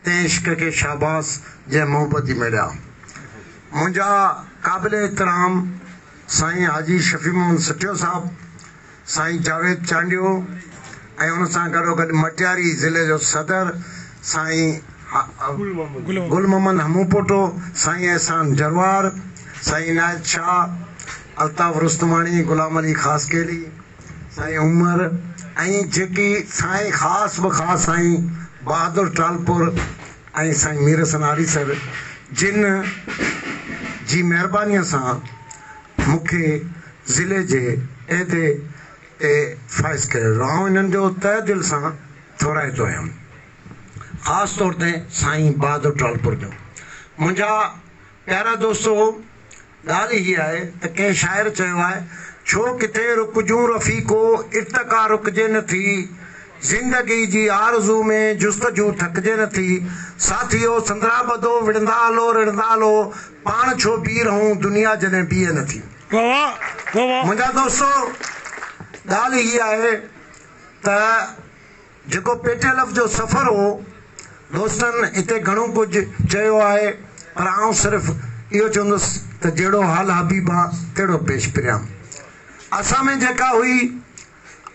تنهن عشق کي شاباس جنهن محبتي ميڙيا. منهنجا قابل احترام سائين حاجي شفيع محمد سٺيو صاحب، سائين جاويد چانڊيو ۽ ان سان گڏوگڏ مٽياري ضلعي جو صدر سائين گل محمد هموپوٽو، سائين احسان جروار، سائين عنايت شاهه، الطاف رستماڻي، غلام علي خاصخيلي، سائين عمر ۽ جيڪي سائين خاص به خاص سائين بهادر ٽالپر ۽ سائين مير حسن آريسر جن جي مهربانيء سان مون کي ضلعي جي عهدي تي فائز ڪيو ويو. آئون انهن جو تهه دل سان ٿورائتو آهيان. خاص طور تي سائين بهادر ٽالپر جو. منهنجا پيارا دوستو! ڳالهه هيء آهي ته ڪنهن شاعر چيو آهي، ڇو ڪٿي رڪجون رفيقو، ارتقا رڪجي نه ٿي، زندگي جي آرزو ۾ جستجو ٿڪجي نه ٿي، ساٿيو سندرا ٻڌو وڙهندا هلو رڙهندا هلو، پاڻ ڇو بيهي رهون دنيا جڏهن بيهي نه ٿي. منهنجا دوستو ڳالهه هيء آهي ته. جيڪو پي ٽي ايل ايف جو سفر هو، دوستن هتي گهڻو ڪجهه چيو آهي پر آئون صرف اهو چوندس ته جهڙو حال حبيبان تهڙو پيش پريان. اسان ۾ جيڪا هئي،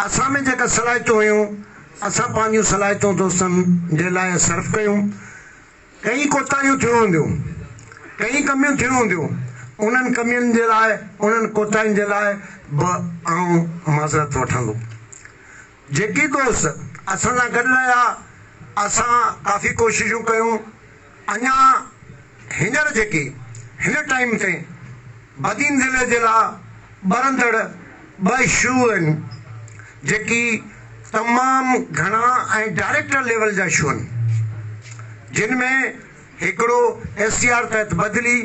اسان ۾ جيڪا صلاحيتون هيون، اسان پنهنجون صلاحيتون دوستن جي لاء صرف ڪيون. ڪئين ڪوتاهيون ٿيون هونديون، ڪئين ڪميون ٿيون هونديون، انهن ڪمين جي لاء، انهن ڪوتاهين جي لاء به آئون معذرت وٺندو. جيڪي دوست اسان سان گڏ رهيا، اسان ڪافي ڪوششون ڪيون، اڃا هينئر جيڪي هن ٽائيم تي بدين ضلعي جي لاء ٻرندڙ ٻه اشو آهن، جيڪي تمام گهڻا ۽ ڊائريڪٽر ليول جا اشو آهن، جن ۾ هڪڙو ايس سي آر تحت بدلي،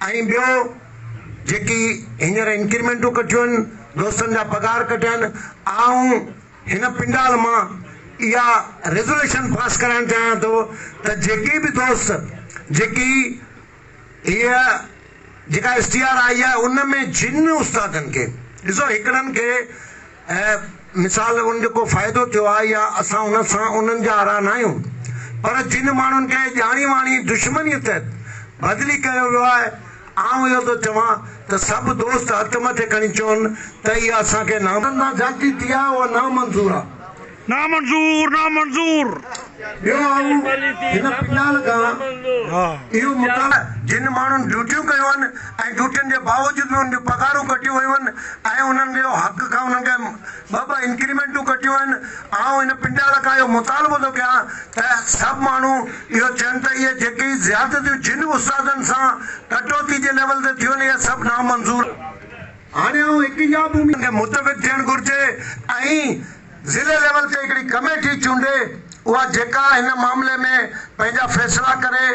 ۽ ٻيو جيڪي هينئر انڪريمينٽون ڪٽيون آهن، دوستن جا پگهار ڪٽيا آهن، آئون هن پنڊال مان اها ريزوليشن پاس ڪرائڻ چاهيان ٿو ته جيڪي به دوست جيڪي هيء جيڪا ايس ٽي آر آئي آهي ان ۾ جن استادن کي ڏسو هڪڙن کي ۽ مثال ان جو ڪو فائدو ٿيو آهي يا اسان ان سان انهن جا آرا ناهيون پر جن ماڻهن کي ڄاڻي واڻي دشمنيء تحت بدلي ڪيو ويو آهي آئون اهو ٿو چوان ته سڀ دوست هٿ مٿي کڻي چون ته اها اسان کي نا زيادتي ٿي آهي اها نامنظور آهي. نامنظور نامنظور. ٻيو آئون هن پنڊال کان اهو مطالبو. جن ماڻهن ڊيوٽيون ڪيون آهن ۽ ڊيوٽين جي باوجود به انهن جون پگهارون ڪٽيون ويون آهن ۽ انهن جو حق کان انهن کي ٻه ٻه انڪريمينٽون ڪٽيون آهن آئون هن پنڊال کان اهو مطالبو ٿو ڪيان ته سڀ ماڻهو اهو چون ته اهي جيڪي زيادتيون جن استادن سان ڪٽوتي جي ليول تي ٿيون آهن اهي سڀ نامنظور هاڻي آئون هڪ اها به اميد. کي متفق ٿيڻ گهرجي ۽ ضلعي ليول تي هڪڙي ڪميٽي چونڊي اها جيڪا هن معاملي ۾ پنهنجا فيصلا ڪري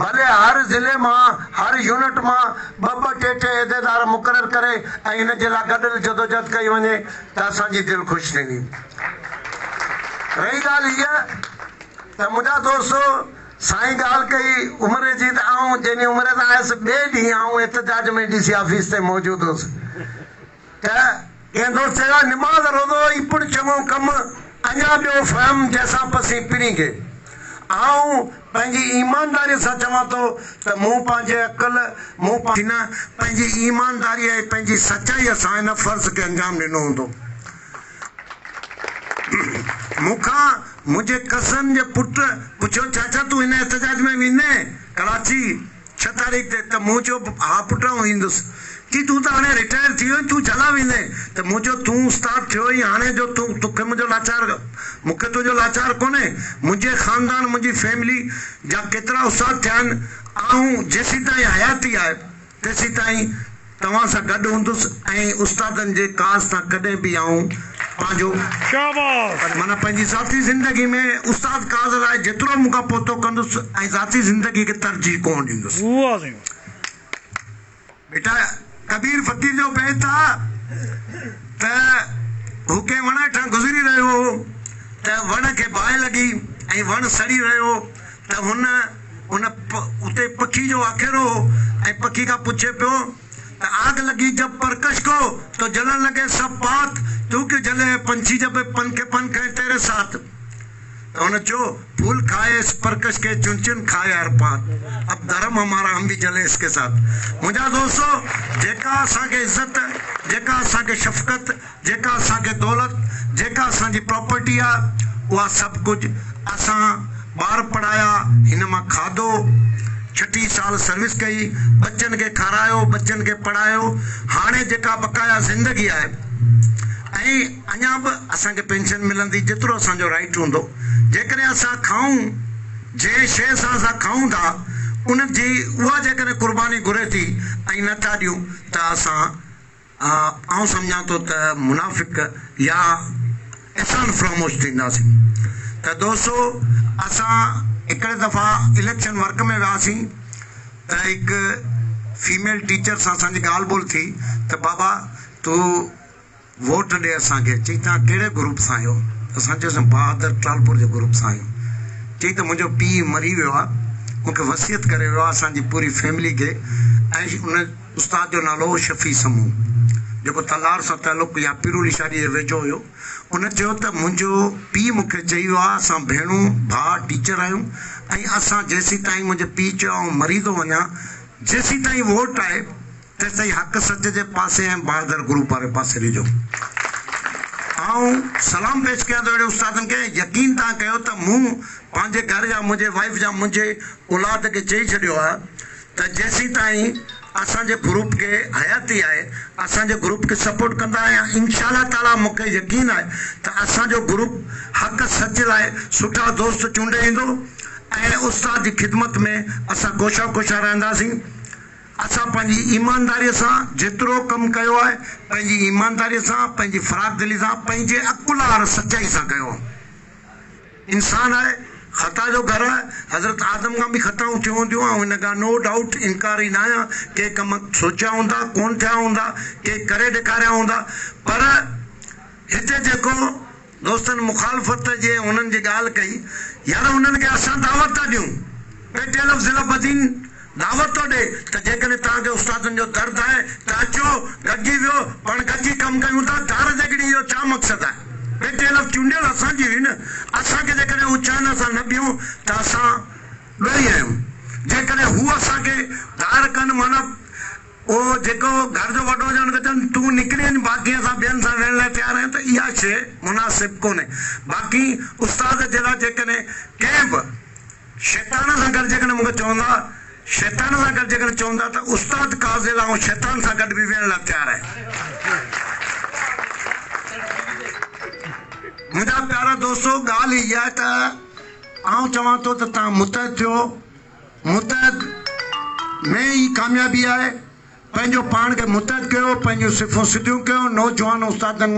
ڀلي هر ضلعي مان هر يونٽ مان ٻه ٻه ٽي ٽي عهديدار مقرر ڪري ۽ هن جي لاء گڏيل جدوجهد ڪئي وڃي ته اسان جي دل خوش ٿيندي. رهي ڳالهه هيء ته منهنجا دوستو سائين ڳالهه ڪئي عمري جي ته آئون جنهن ڏينهن عمري تان آيس ٻئي ڏينهن آئون احتجاج ۾ ڊي سي آفيس تي موجود هوس ته ڪنهن دوست چيو آهي نماز روزو ئي پڻ چڱو ڪم اڃا ٻيو فهم جنهن سان پسين پرين کي. آئون پنهنجي ايمانداريء سان چوان ٿو ته مون پنهنجي عقل، مون. نه پنهنجي ايمانداريء ۽ پنهنجي سچائيء سان ان فرض کي انجام ڏنو هوندو. مون کان منهنجي ڪزن جي پٽ پڇيو چاچا تون هن احتجاج ۾ ويندين ڪراچي؟ ڇهه تاريخ تي ته مون چيو ها پٽ آئون ايندس. چي تون ته هاڻي رٽائر ٿي ويو آهين تون ڇا لاء ويندين؟ ته مون چيو تون استاد ٿيو آهين هاڻي جو تون توکي منهنجو لاچار مون کي تنهنجو لاچار ڪونهي. منهنجي خاندان منهنجي فيملي جا ڪيترا استاد ٿيا آهن آئون جيسيتائين حياتي آهي تيسيتائين توهان سان گڏ هوندس ۽ استادن جي ڪاز تان ڪڏهن به آئون پنهنجو شاباس. معنيٰ پنهنجي ذاتي زندگي ۾ استاد ڪاز لاء جيترو مون کان پهتو ڪندس ۽ ذاتي زندگي کي ترجيح ڪونه ڏيندس. واھ سائين. بيٽا ڪبير فقير جو بيت آ ته هو ڪنهن وڻ هيٺان گذري رهيو هو ته وڻ کي باهه لڳي ۽ وڻ سڙي رهيو هو ته هن ان اتي پکي جو آکيرو هو ۽ پکي کان پڇي پيو ته آگ لگي جب پرڪش ڪو تو جلن لگي سب پات تو ڪيون جلي هي پنڇي جب پنکي پنک هين تيري ساٿ. ته هن چيو، ڦول کائي اس پرڪش ڪي چن چن کائي هر پات، اب ڌرم همارا هم ڀي جلي اس ڪي ساٿ. منهنجا دوستو! جيڪا اسان کي عزت، جيڪا اسان کي شفقت، جيڪا اسان کي دولت، جيڪا اسان جي پراپرٽي آ، اها سڀ ڪجهه اسان ٻار پڙهايا، هن مان کاڌو، ڇٽيهه سال سروس ڪئي، ٻچن کي کارايو، ٻچن کي پڙهايو، هاڻي جيڪا بقايا زندگي آهي ۽ اڃا به اسان کي پينشن ملندي جيترو اسان جو رائيٽ هوندو، جيڪڏهن اسان کائون، جنهن شيء سان اسان کائون ٿا، ان جي اها جيڪڏهن قرباني گهري ٿي ۽ نه ٿا ڏيون ته اسان آئون سمجهان ٿو ته منافق يا احسان فراموش ٿينداسين ته دوستو اسان هڪڙي دفعا اليڪشن ورڪ ۾ وياسين ته هڪ فيميل ٽيچر سان اسان جي ڳالهه ٻولهه ٿي ته بابا تو ووٽ ڏي اسان کي چئي توهان ڪهڙي گروپ سان آهيو اسان چيوسين بهادر ٽالپور جي گروپ سان آهيون چئي ته منهنجو پيء مري ويو آهي مون کي وصيت ڪري ويو آهي اسان جي پوري فيملي کي ۽ ان استاد جو نالو هو شفيع سمون، جيڪو تلهار سان تعلق يا پيرولي شاهي جي ويجهو هيو. ان چيو ته منهنجو پيء مون کي چئي ويو آهي اسان ڀيڻون، ڀاء ٽيچر آهيون ۽ اسان جيسيتائين منهنجي پيء چيو آئون مري ٿو وڃان، جيسيتائين ووٽ آهي تيستائين حق سچ جي پاسي ۽ بهادر گروپ واري پاسي ڏجو. آئون سلام پيش ڪيان ٿو اهڙي استادن کي ۽ يقين تان ڪيو ته مون پنهنجي گهر يا منهنجي وائيف يا منهنجي اولاد کي چئي ڇڏيو آهي ته جيسيتائين اسان جي گروپ کي حياتي آهي اسان جي گروپ کي سپورٽ ڪندا ۽ انشاء الله تعالي مون کي يقين آهي ته اسان جو گروپ حق سچ لاء سٺا دوست چونڊي ايندو ۽ استاد جي خدمت ۾ اسان ڪوشان ڪوشان رهنداسين اسان پنهنجي ايمانداري سان جيترو ڪم ڪيو آهي پنهنجي ايمانداري سان پنهنجي فراخ دلي سان پنهنجي عقل آهر سچائي سان ڪيو آهي. انسان آهي، خطا جو گهر آهي، حضرت آدم کان به خطائون ٿيون هونديون، آئون ان کان نو ڊائوٽ انڪاري ناهيان، ڪي ڪم سوچيا هوندا، ڪونه ٿيا هوندا، ڪي ڪري ڏيکاريا هوندا، پر هتي جيڪو دوستن مخالفت جي انهن جي ڳالهه ڪئي، يار انهن کي اسان دعوت ٿا ڏيون، پي ٽي ايل ايف ضلع بدين دعوت ٿو ڏي ته جيڪڏهن توهان کي استادن جو درد آهي ته اچو گڏجي ويهو پاڻ گڏجي ڪم ڪيون ٿا ڌار جهڳڙي جو ڇا مقصد آهي پي ٽي ايل ايف چونڊيل اسان جي هئي نه اسان کي جيڪڏهن هو چون اسان نه بيهون ته اسان ڏوهي آهيون جيڪڏهن هو اسان کي ڌار ڪن معنيٰ اهو جيڪو گهر جو وڏو هجي ان کي چون تون نڪري وڃ باقي اسان ٻين سان ويهڻ لاء تيار آهيون ته اها شيء مناسب ڪونهي باقي استاد جي لاء جيڪڏهن ڪنهن به شيطان سان گڏ جيڪڏهن مون کي چوندا، شيطان سان گڏ جيڪڏهن چوندا ته استاد قاضي لاء آئون شيطان سان گڏ به ويهڻ لاء تيار آهيان. منهنجا پيارا دوستو ڳالهه هيء آهي ته آئون چوان ٿو ته توهان متحد ٿيو، متحد ۾ ئي ڪاميابي آهي، پنهنجو پاڻ کي متحد ڪيو، پنهنجون صفون سڌيون ڪيو، نوجوان استادن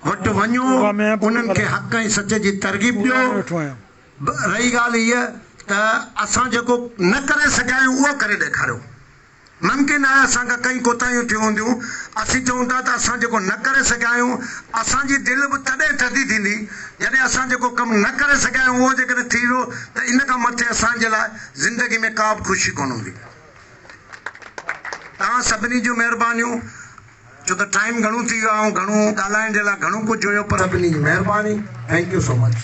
وٽ وڃو، انهن کي حق ۽ سچ جي ترغيب ڏيو. رهي ڳالهه هيء ته اسان جيڪو نه ڪري سگهيا آهيون اهو ڪري ڏيکاريو. ممڪن آهي اسان کان ڪئين ڪوتاهيون ٿيون هونديون. اسين چئون ٿا ته اسان جيڪو نه ڪري سگهيا آهيون، اسان جي دل به تڏهن ٿڌي ٿيندي جڏهن اسان جيڪو ڪم نه ڪري سگهيا آهيون اهو جيڪڏهن ٿي ويو ته ان کان مٿي اسان جي لاء زندگي ۾ ڪا به خوشي ڪونه هوندي. توهان سڀني جون مهربانيون. ڇو ته ٽائيم گهڻو ٿي ويو آهي ۽ گهڻو ڳالهائڻ جي لاء گهڻو ڪجهه هيو پر. سڀني جي مهرباني thank you so much.